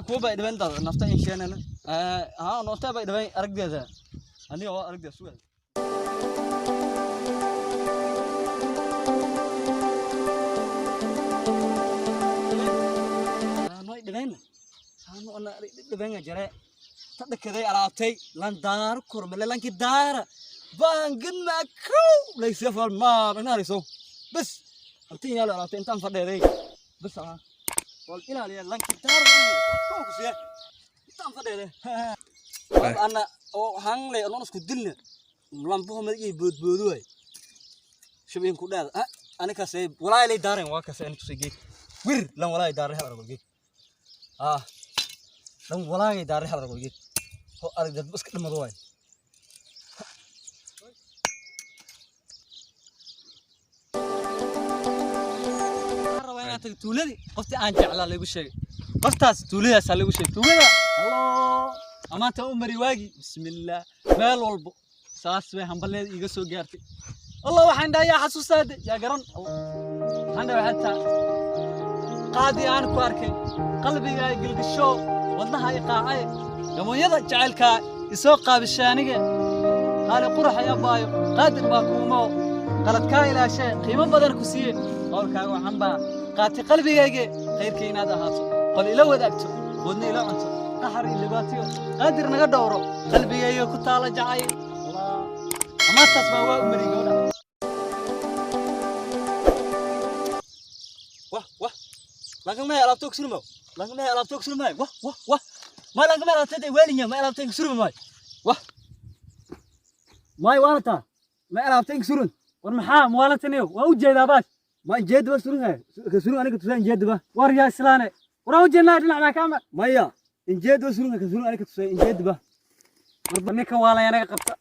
Kuwa bay dhiban dad nafta in sheenana ha noota bay dhiban aragdeeda ani oo aragdeeda sugaa. Nooy dhibayna hano ana dhibanga jare tadhakaday alaabtay lan daar kormale lanki daara baangad ma kow laysa fal ma inariso bas antin yaalo alaabtay intaan fadheeday bas ah wal ilaaliya lanki daar kow ku siya intaan fadheeday ana oo hangle anoon isku dilna lambuhu madigi boodboodu way shubin ku dheed ani kasay walaay lay daareen waa kasay ani tusay geed wir lan walaay daaray hal argo geed ah lan walaay daaray hal argo geed ho arag dad iska dhimado waay. Rabaa inaan tago tuuladii qoftii aan jeclaa lagu sheegay, qoftaas tuuladaasaa lagu sheegay tuulada. Allo amaanta u mari waagi bismillaah meel walbo saas bay hambaleeda iiga soo gaartay. Allah waxaan dhahay yaa xasuustaade yaa garan. Waxaan dhahay xataa qaadi aan ku arkay qalbiga ay gilgisho wadnaha ay qaacay gamoonyada jacaylkaa isoo qaabishay aniga qaali qurax ay abbaayo qaadir baa kuumo qalad kaa ilaashee qiimo badan ku siiye qowlkaaga waxaan baa qaatay qalbigayge khayrkii inaad ahaato qol ila wadaagto wadna ila cunto qaxar iyo dhibaatayo qaadir naga dhowro qalbigayga ku taala jacayl. Allah amaantaas baa waa u mariyay gabadha. Wah wah lanka may alaabto kusurmo lanka may alaabto kusurmay wah wah wah ma lanka may alaabtay weelinya ma alaabtay kusurmo may wah may waalata ma alaabtay kusurun. War maxaa muwaalataniyo waa u jeedaa baash. Ma jeed ba surun ka surun aniga tusaan jeed ba. War yaa islaane war waan u jeednaa dhinac baa kaama. Maya injeed ba surun ka surun aniga tusaan injeed ba. Warba ninka waalaya naga qabta.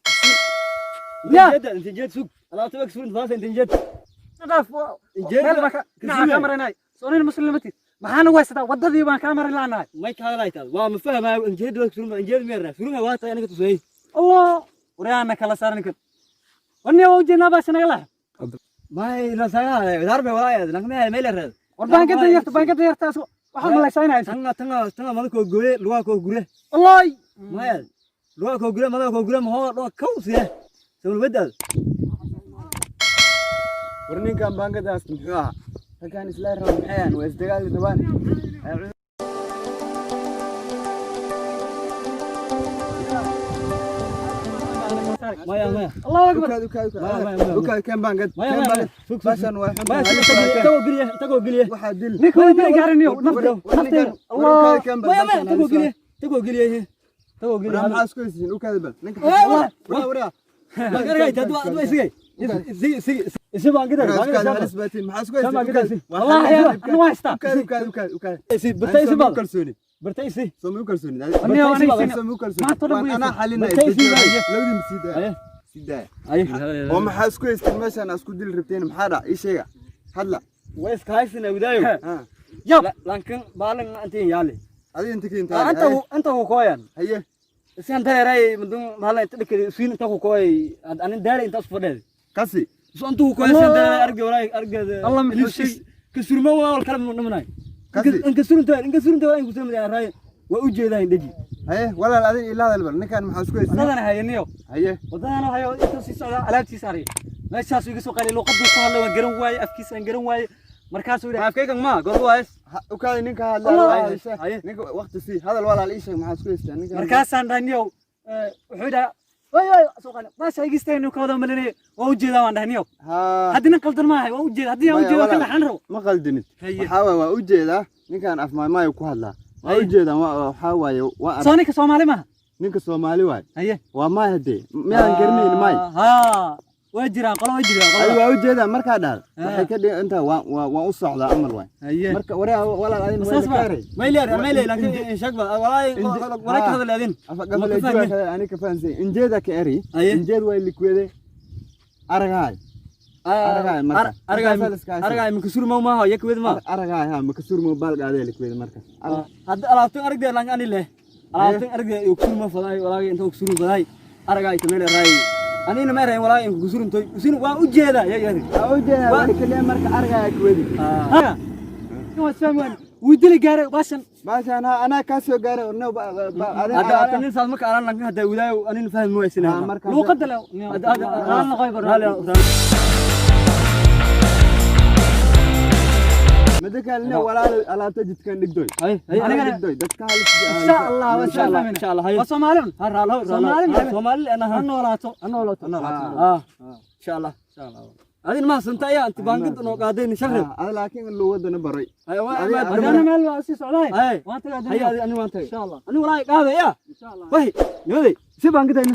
Ya. Injeed injeed sug alaabta ba kusurun faasa injeed. Dhaaf. Injeed meel baa dhinaca kaa marinay soo nin muslimatid maxaa nagu haysataa waddadii baan kaa marin laanahay. May ka hadlaytaa waa ma fahmayo injeed ba kusurun injeed meerna surun waa tahay aniga tusay. Allah waryaana kala saar ninkan warniya waa u jeednaa baasha naga leex. May la sagaa darbe walaayad lanka may meel reed. War baangada yarta baangada yartaas waxaan malaysaa inay haysato. Tanga tanga tanga mada ko goye luga ko gure. Wallahi maya luga ko gure mada ko gure ma ho do kaw siye sawul bedal. War ninkan baangadaas muxuu ahaa raggaan isla raba maxay ahan waa isdagaali rabaan. Maya maya. Allahu akbar. Ukaad ukaad. Maya, maya, ukaad maya. Ukaad keen baangad. Maya keen maya baangad. Sug sug. Baashan waa xun maya tahay, halis waa keen. tago geliye tago geliye. Waxaa dil. Ninka waa dili gaaraniyo nafta war naftayda ninkan war Allah. ukaad keen bal maya maya baashan tago halis waa. geliye tago geliye tago geliye. War maxaa isku haysiin ukaad bal ninka Wah, war war gargay tadu adu isige isige isige isi baangada ukaad baangada halis baatiin maxaa isku Sama haysiin gida ukaad si. Waa wallahi halis ana waa haystaa. ukaad ukaad ukaad ukaad isi bartay isi soo bal kalsooni bartay isi. Soo ma u kalsooni. Warniyo Bartay isi aniga bal. siin soo ma u kalsooni. Maanta oo dhan waan buu anaa yeesay. xalinaya Bartay isi bal. labadii ma sii daaya Aye. sii daaya Ay oo maxaa isku haysteen meeshaan aa isku dili rabteen maxaa dhac ii sheega hadla. Way iska haysina widaayo. Ha yab lankan baalan antiin yaale. Adiga inta keenta anta anta ku kooyan haye isan dareeray mudun mahala inta dhikay siin inta ku kooy anin daare inta isku fadheed kasi isu antu ku kooy san dareeray argay walaay argay. Allah muxuu sheegay? Ka surmo waa wal kala dhamanay. Kasi. In ka surunta in ka surunta waa in ku surmada raay waa u jeedaa indhaji. Haye walaal adiga ila hadal bal ninkan maxaa isku haysteen waddadana hayaniyo haye waddadana hayo intuu sii socdaa alaabtiisa arya meeshaasuu iga soo qaalay luuqaduu ku hadlay waan garan waaye afkiisa aan garan waaye markaasuu yidhi afkaygan ma goor waayes. Ukaadi ninka hadla Allah. walaal ii sheeg. Haye. Ninka waqti sii hadal walaal ii sheeg maxaa isku haysteen ninkan. Markaasaan dhahay niyow wuxuu yidhaha way way soo qaalay baasha igistayn ka wada malinaya waa u jeedaa waan dhahay niyow. Ha haddii nin qaldan maahay waa u jeeda haddii aan u Maya, jeedo ka walaal. laxan rabo. Ma qaldinid. Haye. Waxaa waaye waa u jeedaa ninkan afmaamaayo ku hadlaa waa u Haye. jeedaa waxaa waaye waa soo ninka Soomaali maaha. Ninka Soomaali waaye. Haye. Waa maay haddee miyaan garanayn maay. Ha waa jiraan qolo waa jiraan Ay qolo. waa u jeedaa markaa dhahda Ah. waxay ka dhigan intaa waa waa waan u socdaa amal waay. Haye. Marka waree walaal adin Saas waa baa. la kaaray. Mayleer mayle laakiin in sheeg ba walaay walaay ka hadal adin. Afaqafale juwa kale ani ka fahansay injeeda ka eri. Haye. Injeed waa likwede aragaay aragaay marka aragay Intaasaa la iska haysaa. aragay ma kasurmo ma ha yakwed ma. Aragaay ha makasuur mobaal qaadee likwede marka Hadda alaabtan aragdee lang ani leh alaabtan aragdee iyo kusurmo faday walaagay inta kusurmo faday aragay tameel raay anina ma rayn walaagay in kusuruntoy usin waa u jeedaa ya yari. Waa u jeedaa Waa- waa kaliya marka aragaay kwedi. Ha waa isfahmi waayne Wuu dili gaaray baashan. Baashaan ha anaa kaa soo gaaray no. Hadda anin saas marka anan lanka hadda wadaayo anin fahmi waysinaa. Luuqadda le. Hadda raali noqoy bar. Mida kalena walaal, alaabta jidkan dhigdoy. Hay hay. Anigana- Dhigdoy dadka halis. Insha Allah waa insha Allah fahmayna. Insha Allah hay. Waa Soomaali un. Ha raalo. Soomaali raalo maxay? Soomaali ana Ha noolaato. ha noolaato. Ah, insha Allah adin ma santa ayaa anti baangad noo qaadeen sharif. Ada laakiin luuqadana baray. Hay waa. Haddana meel waa sii socdaay. Hay. Waan tagaa. Hay. Adina. Ani waan tagay. Insha Allah. Ani walaa qaadaya. Insha Allah. Wahi nimaday si baangadayna.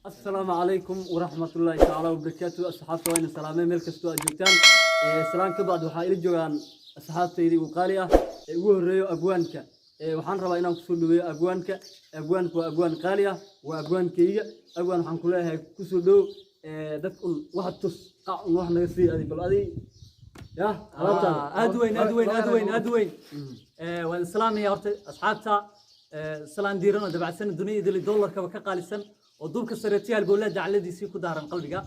Asalaamu calaykum waraxmatullaahi tacaala wabarakaatu, asxaabta waa ina salaamay meel kastoo aad joogtaan. Salaan ka bacdi, waxaa ila joogaan asxaabtaydii ugu qaali ah ee ugu horreeyo abwaanka. Waxaan rabaa inaan kusoo dhaweeyo abwaanka. Abwaanku waa abwaan qaali ah, waa abwaankayga. Abwaan, waxaan ku leeyahay kusoo dhow. Dadka un wax tus, qac un wax naga sii adi bal adi ya alaabtaada. Aad weyn, aad weyn, aad weyn, aad weyn. Waan islaamaya horta asxaabta. Salaan diiran oo dabacsan, dunida idili dollarkaba ka qaalisan oo duubka sareetiyaal bowlaa dacladiisii ku daaran qalbiga.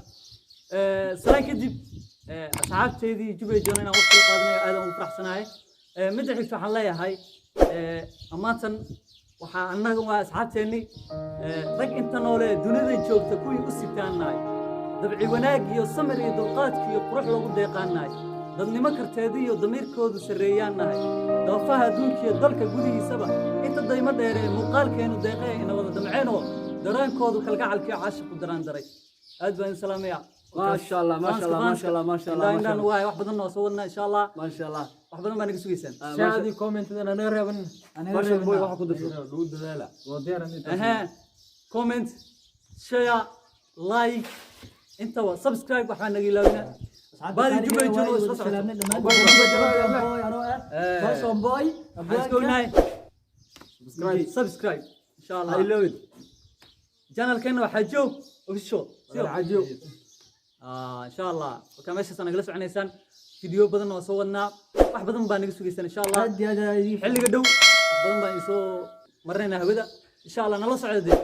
Salaan kadib, asxaabteydii jubay joona inaan waqti la qaadanayo aad aan ugu faraxsanahay. Midda xigta waxaan leeyahay, ammaantan waxaa annaga waa asxaabteennii. Rag inta noole dunida joogta kuwii u sitaan nahay, dabci wanaag iyo samir iyo dulqaadka iyo qurux lagu deeqaan nahay, dadnimo karteeda iyo damiirkoodu sarreeyaan nahay, doofaha adduunka iyo dalka gudihiisaba inta daymo dheeree muuqaalkeenu deeqee ina wada damceenoo dareenkoodu kalgacalkii caashiqu daraan daray. Aad baan idin salaamaya. Maasha Allah, maasha Allah, maasha Allah, maasha Allah, maasha Indhaan Allah. waay, wax badan noo soo wadnaa insha Allah. Maasha Allah. Wax badan baa naga sugaysaan. Shaadi commentadana naga reeban. Maasha boy waxa ku darso. Aha, comment, share, like, intaba, subscribe, waxbaa naga ilaawina. Baadi jubay joogo isla socoto. Boy. Waxaan iska ognahay subscribe insha Allah. I love it. Channelkeena waxaa joog official. Xajiyo. Ah, insha Allah marka meeshaas nagala soconaysaan. Video badan oo soo wadnaa, wax badan baa naga sugaysaan insha Allah. Aad iyo aad aad xilliga dhow wax badan baan isoo marinaynaa hawada insha Allah. Nala socda dee.